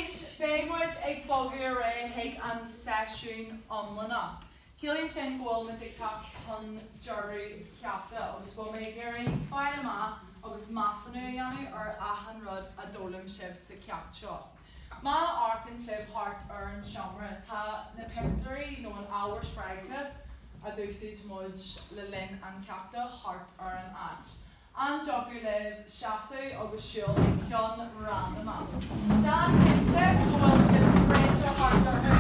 Anois, beidh muid ag bogadh ar aghaidh chuig an seisiún iomlánach. Ciallaíonn sin go bhfuil muid ag teacht chun deireadh ceachta agus go bhfuil mé ag iarraidh fáil amach agus measúnú a dhéanamh ar achan rud a d'fhoghlaim sibh sa cheacht seo. Má amharcann sibh thart ar an seomra, tá na pictiúirí nó an ábhar spreagtha a d'úsáid muid le linn an cheachta thart ar an áit. An dtiocfadh libh seasamh agus siúl chuig ceann randamach? Déan cinnte go bhfuil sibh spréite thart orthu.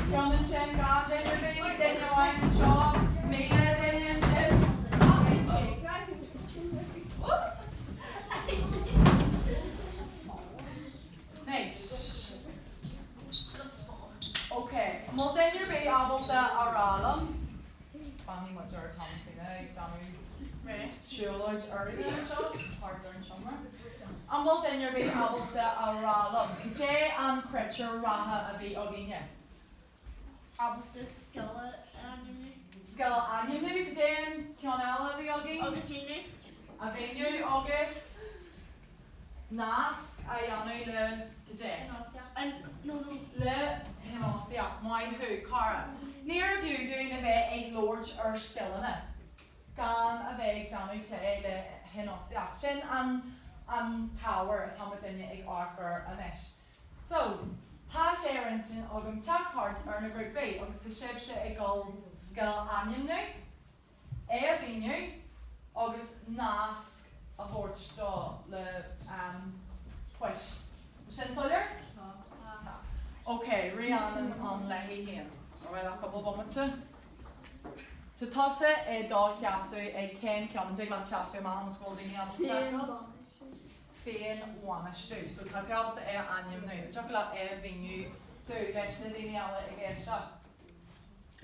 Ceann ansin, gan duine ar bith, duine amháin anseo, 1,000 duine ansin. Nice. Ok, an bhfuil duine ar bith ábalta a rá liom, fanfaidh muid ar Thomasina ag déanamh siúlóid áirithe anseo, thart ar an seomra. An bhfuil duine ar bith ábalta a rá liom cad é an critéar ratha a bhí againne? Ábalta scil a ainmniú. Scil a ainmniú, cad é an ceann eile a bhí againn? Agus míniú. A mhíniú agus nasc a dhéanamh le cad é? Le hinfhostaíocht. Maith thú, cara. Níorbh fhiú dúinn a bheith ag labhairt ar scileanna gan a bheith ag déanamh plé le hinfhostaíocht. Sin an an t-ábhar atá muidinne ag amharc air anois. So, tá sé ar intinn agam teacht thart ar na grúpaí agus tá sibhse ag dul scil a ainmniú, é a mhíniú agus nasc a thabhairt dó le poist. Bhfuil sin soiléir? Tá. Ok, Rhiannon ann léi féin. Ar mhaith leat cúpla bomaite? Tá tusa i do sheasamh ag cén ceann? An dtig leat seasamh amach ionas go bhfuil daoine ábalta feiceáil? Féinbhainistiú. So tá tú ábalta é a ainmniú. An dtiocfadh leat é a mhíniú dúinn leis na daoine eile ag éisteacht?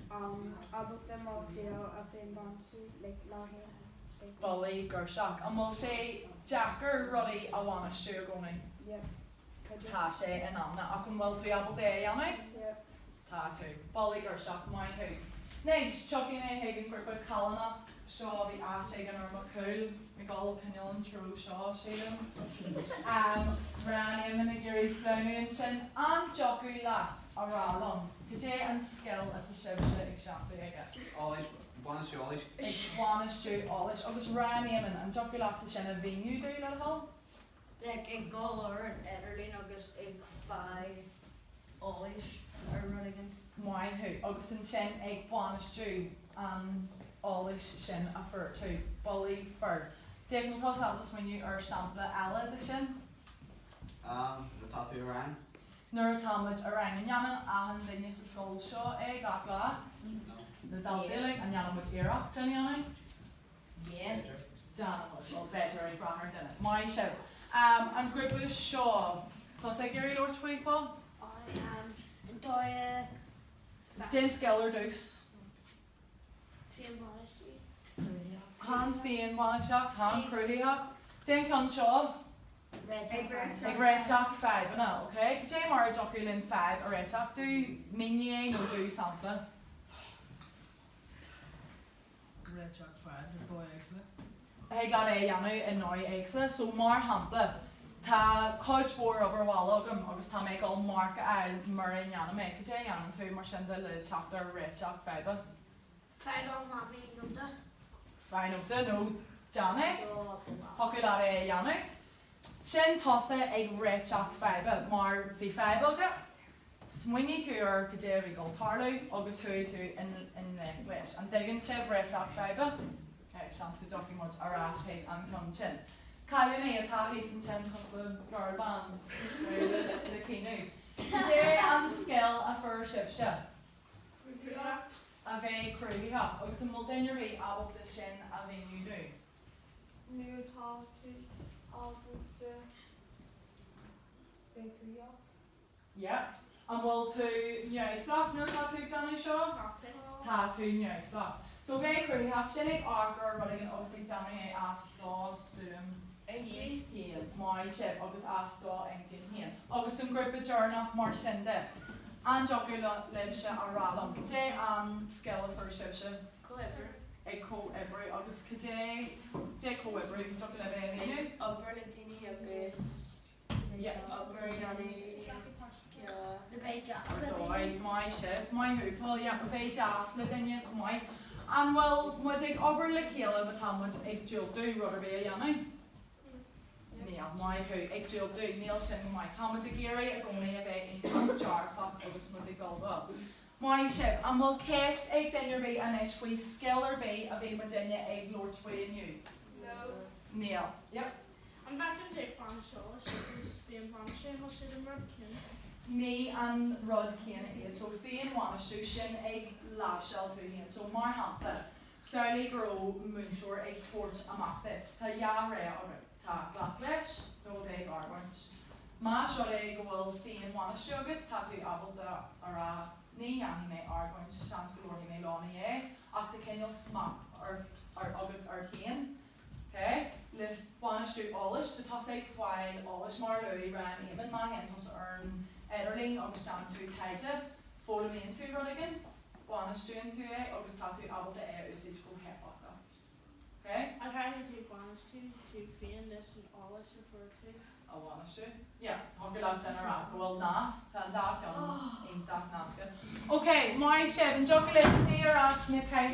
Ábalta mo saol a féinbhainistiú like lá féin like. Bullaí girseach. An bhfuil sé deacair rudaí a bhainistiú i gcónaí? Yeah. Tá sé in amanna. Ach an bhfuil tú ábalta é a dhéanamh? Yeah. Tá tú. Bullaí girseach, maith thú. Anois, tiocfaidh mé chuig an ghrúpa callánach seo, bhí áit éigin ar mo chúl, ag dul cineál an treo seo, sílim. Rian Éamonn ag iarraidh sleamhnú ansin. An dtiocfadh leat a rá liom cad é an scil atá sibhse ag seasamh aige? Eolais, bainistiú eolais. Ag bainistiú eolais. Agus Rian Éamonn, an dtiocfadh leatsa sin a mhíniú dúinn, le do thoil? Like ag dul ar an idirlíon agus ag fáil eolais ar rud éigin. Maith thú. Agus ansin ag bainistiú an eolais sin a fuair tú. Bullaí fir. Jake, an bhfuil tusa ábalta smaoineamh ar sampla eile de sin? Nuair atá tú i rang. Nuair atá muid i rang. An ndéanann achan duine sa scoil seo é gach lá? No. Na daltaí uilig? An ndéanann muid iarracht sin a dhéanamh? Yeah. Déanann muid. Bhuel, b'fhéidir, ag brath ar an duine. Maith sibh. An grúpa seo, tusa ag iarraidh labhairt faoi, Paul? An dóigh a. Cén scil ar dtús? Féinbhainistiú. Chan féinbhainistíocht, chan cruthaitheacht. Cén ceann seo? Ag Ag réiteach fadhbanna, ok? Cad é mar a dtiocfadh linn fadhb a réiteach? Do mínigh é nó do sampla. réiteach fadhb i dóigh éagsúla. Thig leat é a dhéanamh i ndóigh éagsúla. So, mar shampla, tá cuid mhór obair bhaile agam agus tá mé ag dul marc a fháil mura ndéanaim é. Cad é a dhéanann tú mar sin de le teacht ar réiteach faidhbe? Faigh ó Mamaí nóta. Faigh nóta nó déan é. Thiocfadh leat é a dhéanamh. Sin tusa ag réiteach faidhbe mar bhí fadhb agat, smaoinigh tú ar cad é a bhí ag dul tarlú agus chuaigh tú i ngleic leis. An dtuigeann sibh réiteach faidhbe? Ok, seans go dtiocfaidh muid ar ais chuig an ceann sin. Cailíní atá thíos ansin cosúil le girl band le caoineadh. Cad é an scil a fuair sibhse? Cruthaitheacht. A bheith cruthaitheach. Agus an bhfuil duine ar bith ábalta sin a mhíniú dúinn? Nuair atá tú ábalta bheith cruthaitheach. Yeah. An bhfuil tú neamhspleách nuair atá tú ag déanamh seo? Tá tú neamhspleách. So bheith cruthaitheach, sin ag amharc ar rud éigin agus ag déanamh é as do stuaim féin. Maith sibh agus as do inchinn féin. Agus an grúpa deireanach mar sin de. An dtiocfadh libhse a rá liom cad é an scil a fuair sibhse? Comhoibriú. Ag comhoibriú agus cad é cad é comhoibriú? An dtiocfadh libh é a mhíniú? Ag obair le daoine agus obair a dhéanamh le chéile. A bheith deas le daoine. Maith sibh. Maith thú Paul. Yeah, a bheith deas le duine chomh maith. An bhfuil muid ag obair le chéile má tá muid ag diúltú rud ar bith a dhéanamh? Níl. Maith thú. Ag diúltú. Níl sin go maith. Tá muid ag iarraidh i gcónaí a bheith iontach dearfach agus muid ag dul do. Maith sibh. An bhfuil ceist ag duine ar bith anois faoi scil ar bith a bhí muidinne ag labhairt faoi inniu? No. Níl. Yep. An bhfeiceann tú bainistiú eolais agus féinbhainistiú, an bhfuil siad an rud céanna? Ní an rud céanna iad. So féinbhainistiú, sin ag láimhseáil tú féin. So mar shampla, samhlaigh go raibh múinteoir ag tabhairt amach duit. Tá dhá rogha agat. Tá glac leis nó a bheith ag argóint. Más rud é go bhfuil féinbhainistiú agat, tá tú ábalta a rá ní dhéanfaidh mé argóint, seans go labharfaidh mé leo ina dhiaidh, ach tá cineál smacht agat ort féin. Ok? Le bainistiú eolais, tá tusa ag fáil eolais, mar a luaigh Ryan Eamon, má théann tusa ar an idirlíon agus déanann tú taighde, foghlaimíonn tú rud éigin, bainistíonn tú é agus tá tú ábalta é a úsáid go héifeachtach. Ok? Ach caithfidh tú bainistiú tú féin leis an eolas a fuair tú. a bhainistiú. Yeah, thiocfadh leat sin a rá, go bhfuil nasc, tá an dá cheann iontach nasctha. Ok, maith sibh, an dtiocfadh libh suí ar ais sna cathaoireacha?